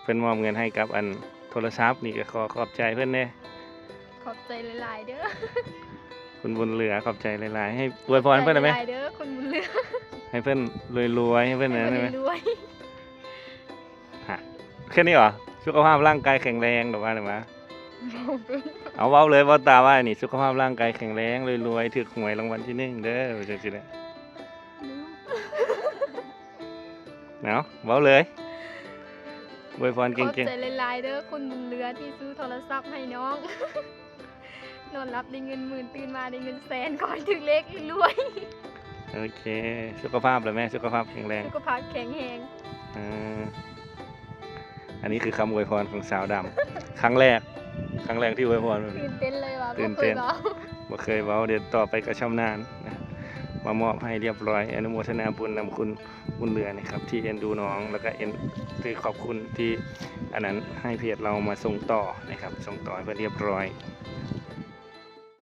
ເພິ່ນມອບເງິນໃຫ້ກັບອັນໂທລະສັບນີ້ ກໍຂໍຂອບໃຈເພິ່ນແດ່. ຂອບໃຈຫຼາຍໆເດີ ຄຸນບຸນເຫຼືອ ຂອບໃຈຫຼາຍໆ. ໃຫ້ອວຍພອນເພິ່ນໄດ້ໄໝ? ຂອບໃຈຫຼາຍໆເດີ ຄຸນບຸນເຫຼືອ ໃຫ້ເພິ່ນລວຍໆ ໃຫ້ເພິ່ນ ໃຫ້ເພິ່ນ ນັ້ນໄດ້ໄໝ? ລວຍໆ ຮະ ແຄ່ນີ້ຫວາ? ສຸຂະພາບຮ່າງກາຍແຂງແຮງ ຫຼືວ່າ ຫຼືວ່າ ເອົາ ເວົ້າເລີຍ ເວົ້າຕາມວ່ານີ້ ສຸຂະພາບຮ່າງກາຍແຂງແຮງ ລວຍໆ ຖືກຫວຍລາງວັນທີໜຶ່ງເດີ ວ່າຈັ່ງຊີ້ແຫຼະ. ເອົາ ເວົ້າເລີຍ ອວຍພອນເກັ່ງໆ. ຂອບໃຈຫຼາຍໆເດີ ຄຸນບຸນເຫຼືອ ທີ່ຊື້ໂທລະສັບໃຫ້ນ້ອງ. ນອນຫຼັບໄດ້ເງິນໝື່ນ ຕື່ນມາໄດ້ເງິນແສນ ຂໍໃຫ້ຖືກເລກລວຍ. ໂອເຄ ສຸຂະພາບລະແມ່ ສຸຂະພາບແຂງແຮງ ສຸຂະພາບແຂງແຮງ. ເອີ ອັນນີ້ຄືຄຳອວຍພອນຂອງສາວດຳ ຄັ້ງແລກ ຄັ້ງແລກທີ່ອວຍພອນ. ຕື່ນເຕັ້ນເລີຍວ່າ ຕື່ນເຕັ້ນ ບໍ່ເຄີຍເວົ້າ ບໍ່ເຄີຍເວົ້າ ດຽວຕໍ່ໄປກໍຊຳນານນະ. ມາມອບໃຫ້ລຽບຮ້ອຍ ອະນຸໂມທະນາບຸນນຳຄຸນບຸນເຫຼືອນະຄັບ ທີ່ເອັນດູນ້ອງ ແລ້ວກໍເອັນ ຖືຂອບຄຸນທີ່ ອັນນັ້ນ ໃຫ້ເພຈເຮົາມາສົ່ງຕໍ່ນະຄັບ ສົ່ງຕໍ່ໃຫ້ເພິ່ນລຽບຮ້ອຍ.